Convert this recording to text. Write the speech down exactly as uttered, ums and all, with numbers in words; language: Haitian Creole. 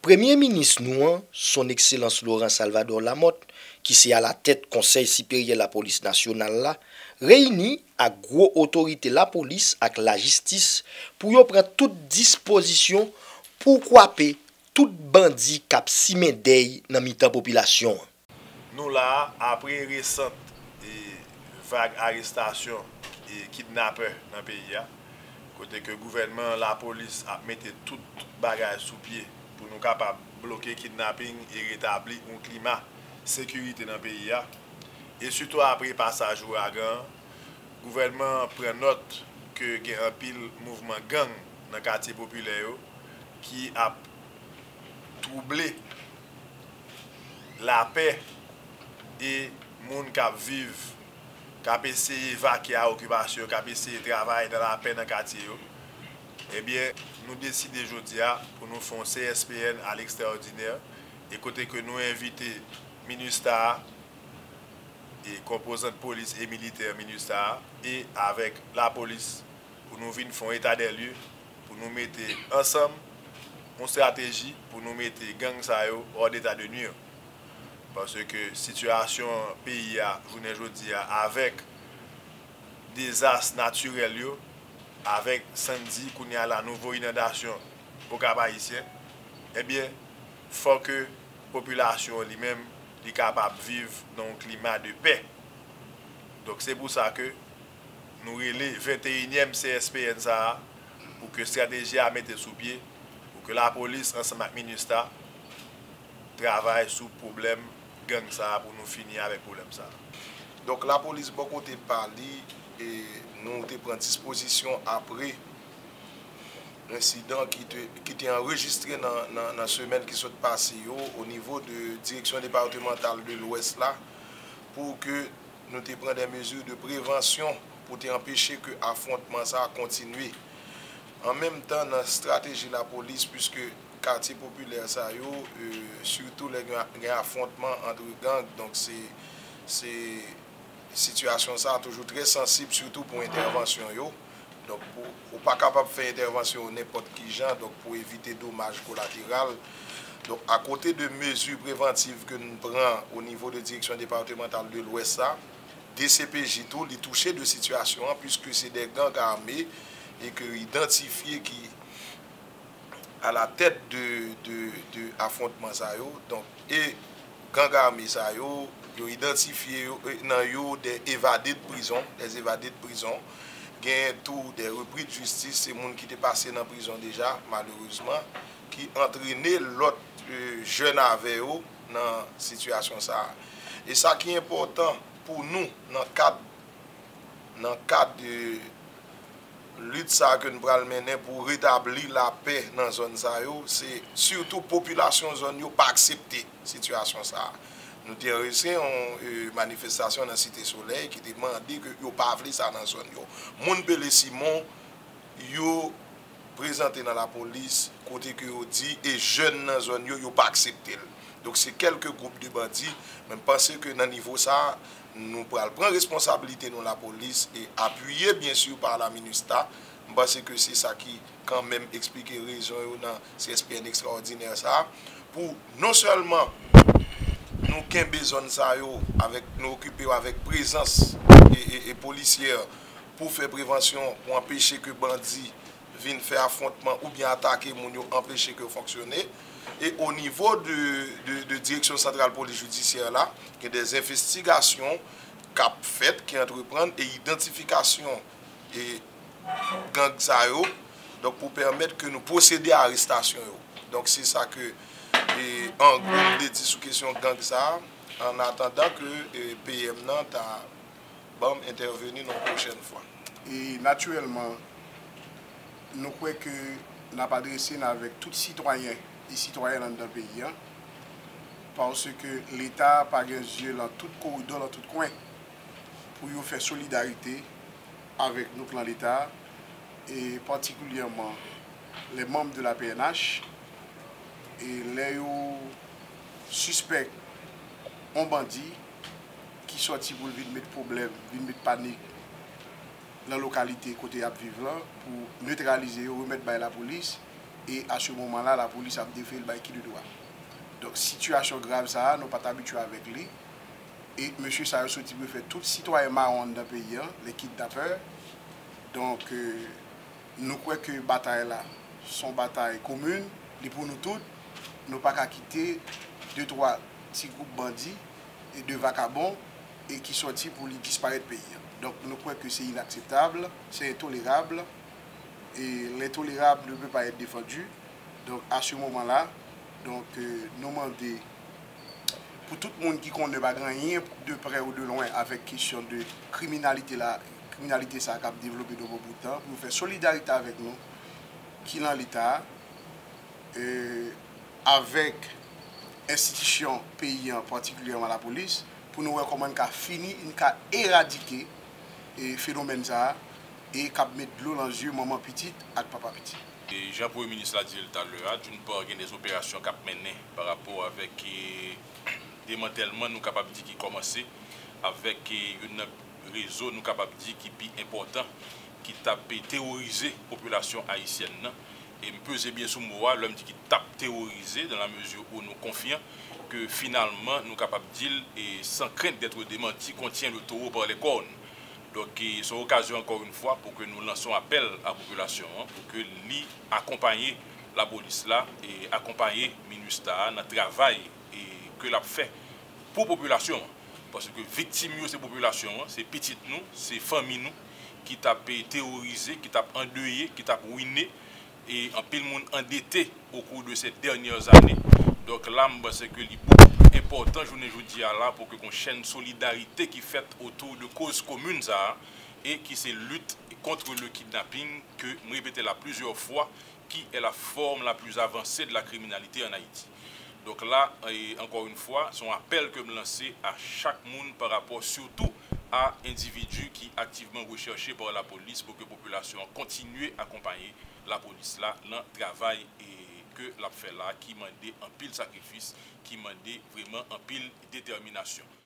Premye minis nou an, Son Ekselans Laurent Salvador Lamothe, ki se alatèt Konsèy Siperyè Lapolis Nasyonal la, reyini ak gwo otorite lapolis ak lajistis pou yo pran tout dispozisyon pou kwape tout bandi k ap simen dèy nan mitan popilasyon an. Nou la a, apre resant e vag arestasyon e kidnapè nan peyi a, kote ke gouvènman, lapolis ap mete tout bagay sou pye pou nou kapab bloke kidnaping e retabli yon klima sekirite nan peyi a. E sitou apre pasaj ouragan an, gouvènman an pran nòt ke gen anpil mouvman gang nan katye popilè yo ki ap twouble lapè e moun k ap viv, k ap eseye vake a okipasyon, k ap eseye travay nan lapè nan katye yo, ebyen, nou deside jodi a pou nou fè yon C S P N à l'extraordinaire, e kote ke nou envite MINUSTAH a, e konpozant polis e militè MINUSTAH a, e avèk lapolis, pou nou vin fè yon eta dè lye, pou nou mete ansanm yon estrateji pou nou mete gang sa yo hors d'état de nuire. Paske sitiyasyon peyi a, jounen jodi a, avèk dezas natirèl yo, avèk Sandy, kounye a la, nouvo inondasyon Okap Ayisyen, ebyen, fò ke popilasyon an li menm, li kapab viv nan yon klima de pè. Donk, se pou sa ke nou rele venteyinyèm C S P N sa a, pou ke estrateji a mete sou pye, pou ke lapolis ansanm ak MINUSTAH travay sou pwoblèm gang sa a, pou nou fini avèk pwoblèm sa a. Donk, lapolis bò kote pa li, e nou te pran dispozisyon apre ensidan ki te, ki te anrejistre nan, nan, nan semèn ki sot pase yo, o nivo de Direksyon Depatmantal de Lwès la, pou ke nou te pran de mezi de prevansyon pou te anpeche ke afwontman sa a kontinye. An menm tan, nan estrateji lapolis, piske katye popilè sa yo, e, sitou lè gen, gen afwontman ant gang, donk se, se sitiyasyon sa a toujou trè sansib, sitou pou entèvansyon yo. Donk, pou, ou pa kapab fè entèvansyon nenpòt ki jan, donk, pou evite domaj kolateral. Donk, akote de mezi prevantiv ke n pran o nivo de Direksyon Depatmantal de Lwès la, D C P J tou, li touche de sitiyasyon an, piske se de gang ame e ke idantifye ki alatèt de, de, de afwontman sa yo. Donk, e gang ame sa yo, yo idantifye yo, e, nan yo de evade de prizon, des evade de prizon. Genyen tou de repri de jistis, se moun ki te pase nan prizon deja, malerezman, ki antrene lòt, e, jèn avè yo nan sitiyasyon sa a. E sa ki enpòtan pou nou nan kad, nan kad de lit sa a ke n pral mennen pou retabli lapè nan zòn sa yo, se sitou popilasyon zòn yo pa aksepte sitiyasyon sa a. Nou te anrejistre yon, e, manifestasyon nan Site Solèy ki te mande ke yo pa vle sa nan zòn yo. Moun Pele Simon, yo prezante nan lapolis, kote ke yo di, e jèn nan zòn yo, yo pa aksepte l. Donk, se kèlke gwoup de bandi, men m panse ke nan nivo sa a, nou pral pran responsablite nou lapolis e apiye, byen si, pa la MINUSTAH. M panse ke se sa ki kanmenm eksplike rezon yo nan C S P N ekstraòdinè sa a, pou non sèlman nou kenbe zòn sa yo, avèk, nou okipe yo avèk prezans e, e, e polisyè pou fè prevansyon, pou anpeche ke bandi vin fè afwontman oubyen atake moun yo, anpeche ke yo fonksyone. E o nivo de, de, de Direksyon Santral Polis Jidisyè la, gen de envestigasyon k ap fèt, ki antreprann, e idantifikasyon e gang sa yo, donk, pou pèmèt ke nou pwosede a arestasyon yo. Donk, se sa ke, e, an gwo, m te di sou kesyon gang sa a, an atandan ke, e, P M nan ta ban m entèveni yon pwochèn fwa. E natirèlman, nou kwè ke n ap adrese n avèk tout sitwayen e sitwayèn anndan peyi a, paske Leta pa gen zye lan tout koridò, lan tout kwen, pou yo fè solidarite avèk nou k lan Leta, e patikilyèman lè manm de la P N H, e lè yo sispèk yon bandi ki sòti pou l vin met pwoblèm, vin met panik lan lokalite kote y ap viv lan, pou netralize yo, remèt bay lapolis, E a se moman la, lapolis ap devye l bay ki de dwa. Donk, sitiyasyon grav sa a, nou pa t abitye avèk li. E mesye sa yo soti pou yo fè tout sitwayen mawon anndan peyi a, les kidnappeurs. Donk, euh, nou kwè ke batay la, se yon batay komin, li pou nou tout. Nou pa ka kite de twa ti gwoup bandi e de vakabon e ki sòti pou li disparèt peyi a. Donk, nou kwè ke se inakseptab, se entolerab, et l'intolérable ne peut pas être défendu. Donk, a se moman la, donk, euh, nou mande pou tout moun ki konnen pa gen anyen de prè ou de lwen avèk kesyon de kriminalite la, kriminalite sa a k ap devlope depi yon bout tan, pou yo fè solidarite avèk nou ki nan Leta a, euh, avèk enstitisyon peyi an, patikilyèman lapolis, pou nou wè kòman n ka fini, n ka eradike, e, fenomèn sa a, e k ap met dlo nan zye manman pitit ak papa pitit. E jan Premye Minis la di l talè a, d'une part, gen de operasyon k ap mennen pa rapò avèk, e, demantèlman, nou kapab di, ki kòmanse avèk, e, youn nan rezo, nou kapab di, ki pi enpòtan, ki t ap teworize popilasyon ayisyèn nan. E m peze byen sou mo a, lè m di ki t ap teworize, dans la mesure où nou konfyan ke finalman, nou kapab di l, e sans crainte d'être démenti, qu'on tient le taureau par les cornes. Donk, e, se yon okazyon, ankò yon fwa, pou ke nou lanse yon apèl a popilasyon an, pou ke li akonpaye lapolis la, e akonpaye minista a nan travay, e, ke l ap fè pou popilasyon an. Paske viktim yo se popilasyon an, se pitit nou, se fanmi nou, ki t ap, e, teworize, ki t ap andeye, ki t ap wine, e anpil moun andete au cours de ces dernières années. Donk la, m panse ke li bokou pli enpòtan jounen jodi a la pou ke gon chèn solidarite ki fèt otou de koz komin sa a, e ki se lit contre le kidnapping, ke m repete la plizyè fwa, qui est la forme la plus avancée de la criminalité en Haïti. Donk la, e, ankò yon fwa, se yon apèl ke m lanse a chak moun pa rapò sitou a endividi ki aktivman rechèche pa lapolis pou ke popilasyon an kontinye akonpaye lapolis la nan travay, e, ke l ap fè la, ki mande anpil sakrifis, ki mande vreman anpil detèminasyon.